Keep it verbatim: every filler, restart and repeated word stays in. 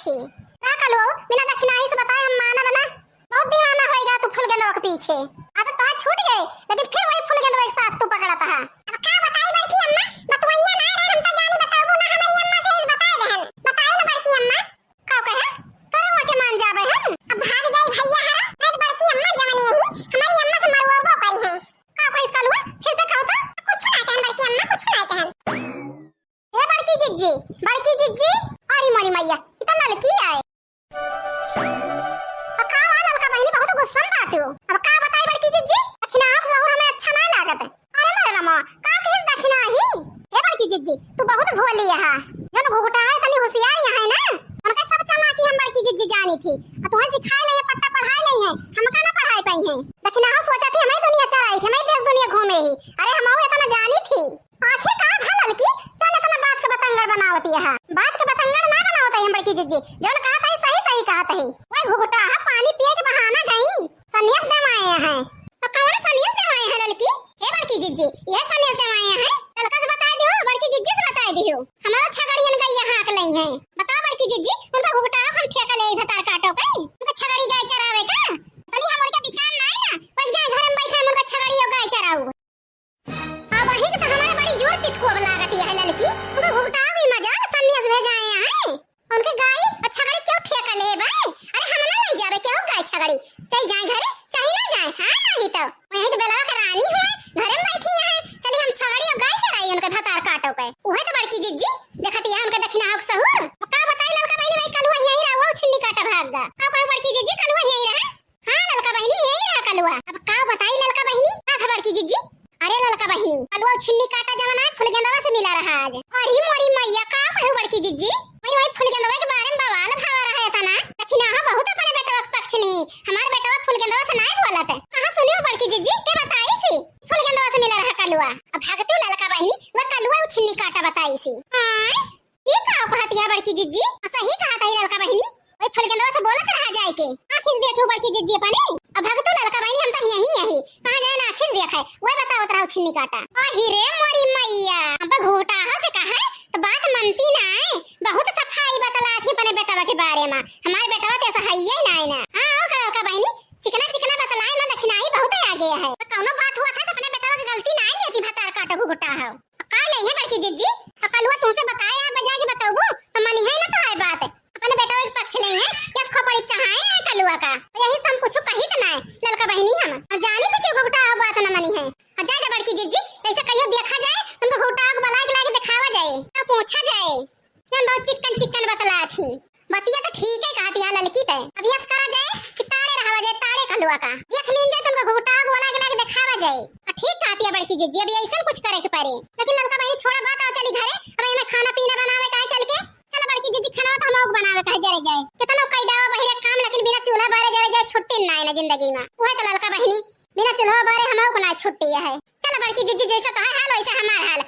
का कलुआ, बिना दखिनाही से बताए हम मानब ना। बहुत दीवाना होइगा तू फूल गेंदवा के पीछे। आदत तोहार छूट गए, लेकिन फिर वही फूल गेंदवा के साथ तू पकड़त हा। अब का बताई बड़की अम्मा, बतवैया ना रहे, हम तो जानी बताबू ना, हमारी अम्मा से बताए रहन। बताओ ना बड़की अम्मा। का कहे? तोरे हुआ के मान जाबे हम? अब भाग जाई भैया हरा, नहीं तो बड़की अम्मा जवन यही, हमारी अम्मा से मरवाबो करी है। का कहे इसका लुआ? फिर से कहो तो। कुछ ना कहन बड़की अम्मा, कुछ ना कहन। ए बड़की जिज्जी, बड़की जिज्जी, अरे मोरी मैया, ई त ललकी आए। अब का हुआ ललका बहिनी, बहुत गुस्सा में बाटू। अब का बताई बड़की जिज्जी, दखिनाहा के सहूर हमें अच्छा ना लागत। अरे मोरे रामा, का किहिस दखिनाही? हे बड़की जिज्जी, तू बहुत भोली है। जौन घुघुटा है, तनी होशियार यहाँ है ना। उनका सब चालाकी हम बड़की जिज्जी जानी थी। आ तुहें सिखाए ले, पट्टा पढ़ाए ले है, हमका ना पढ़ाए पाई है। दखिनाहा सोचा थी, हमें दुनिया चराई थी, हमें देश दुनिया घूमे ही। अरे हम इतना जानी थी। आखिर का भा ललकी, जौन इतना बात के बतंगड़ बनावती है? बात के बतंगड़ ना बनावत है हम बड़की जिज्जी, जौन कहत है सही सही कहत है। वह घुघुटा है, पानी पिए के बहाना गई, संन्यास देवाए हैं। तो कौन संन्यास देवाए हैं ललकी? हे बड़की जिज्जी, यह संन्यास देवाए हैं। ललका से बताए दियो, बड़की जिज्जी से बताए दियो। हमारा छगड़ियन गई यहाँ के लई हैं। बताओ बड़की जिज्जी, उनका घुघुटा हम ठेका ले भतार काटो कई? उनका छगड़ी गाय चरावे का? तनी हम उनके बिकान ना है ना, बस गाय घर में बैठे हम उनका छगड़ी और गाय चराऊ। अब वही के तो हमारे बड़ी जोर पितकोब लागत है ललकी। उनका घुघुटा भी मजाल संन्यास भेजाए हैं। उनके गाय और छगड़ी क्यों ठेका लेबे? अरे हम ना ले जाबे क्यों गाय छगड़ी? चाहे जाए घरे, चाहे ना जाए। हाँ नहीं तो। वहीं तो बेलवा के रानी हुए, घरे में बैठी है। चली हम छगड़ी और गाय चराई उनके भतार काटो के। उहे तो बड़की जिज्जी, देखती है उनके दखिनाहा के सहूर। का बताई ललका बहिनी, वही कलुआ यही रहा, वो छिन्नी काटा भाग गा। का कहे बड़की जिज्जी, कलुआ यही रहा? हाँ ललका बहिनी, यही रहा कलुआ। अब का बताई ललका बहिनी? का खबर की जिज्जी? अरे ललका बहिनी, कलुआ छिन्नी काटा जवन है, फुलगेंदवा से मिला रहा आज। अरे मोरी मैया, का कहू बड़की जिज्जी? वही, वही फुलगेंदवा के बारे में बवाल भावा रहा है तना। लेकिन हाँ बहुत अपने बेटवा के पक्ष ली। हमार बेटवा फुलगेंदवा से नाई बोलत है। कहाँ सुनियो बड़की जिज्जी, के बताई सी? फुलगेंदवा से मिला रहा कलुआ। अब भगतू ललका बहिनी, वह कलुआ उ छिन्नी काटा बताई सी। आय, ई का कहतिया बड़की जिज्जी? सही कहत है ललका बहिनी। ओए फुलगेंदवा से बोलत रहा जाए के। आँखिस देखियो बड़की जिज्जी अपने। अब भगतो ललका बहिनी हम तो यही यही। कहाँ जाए ना आँखिस देखे। वह बतावत रहो छिन्नी काटा। आही रे मोरी मैया। अब घुघुटाहो से कहे तो बात मनती ना है। बहुत सफाई बतलाथी अपने बेटवा के बारे में। हमार बेटवा तो ऐसा है ही ना है ना। हाँ, और का ललका बहिनी? चिकना चिकना बतलाए में दखिनाही बहुत आगे है। तो कौनो बात हुआ था तो अपने बेटवा के गलती ना लेती भतार काटो घुघुटाहो। का नहीं है बड़की जिज्जी? अब कलुआ तुमसे बताए आप बजाए के बताऊबू तो मनी है ना तो है बात। अपने बेटवा के पक्ष नहीं है, यस खोपड़ी पे चढ़ाए हैं कलुआ का। यही से हम कुछ कही तो ना है, ललका बहिनी हम। अब जानी तो क्यों घुघुटाहो बात न मनी है। अब जाए दे बड़की जिज्जी, ऐसे कहियो देखा जाए, तुमको घुघुटाहो के बलाई के लाके दिखावा जाए, तो पूछा जाए। हम बहुत चिकन चिकन बतलाथी। बतिया तो ठीक है कहती है ललकी ते। अब यस करा जाए कि ताड़े रहावा जाए, ताड़े कलुआ का। देख लीन जाए तुमको घुघुटाहो के बलाई के लाके दिखावा जाए। आ ठीक कहती है बड़की जिज्जी, अब ऐसन कुछ करे के पड़े। लेकिन ललका बहिनी छोड़ा बात, आओ चली घरे। अब एमे खाना पीना बनावे का है चल के। चलो बड़की जिज्जी, खाना तो हम लोग बनावे का है, जरे जाए। कितना कई डावा बहिरे काम, लेकिन बिना चूल्हा बारे जरे जाए छुट्टी ना है ना जिंदगी में। वह तो ललका बहिनी, बिना चूल्हा बारे हम लोग को ना छुट्टी है। चलो बड़की जिज्जी, जैसा तो है हाल वैसा हमार हाल।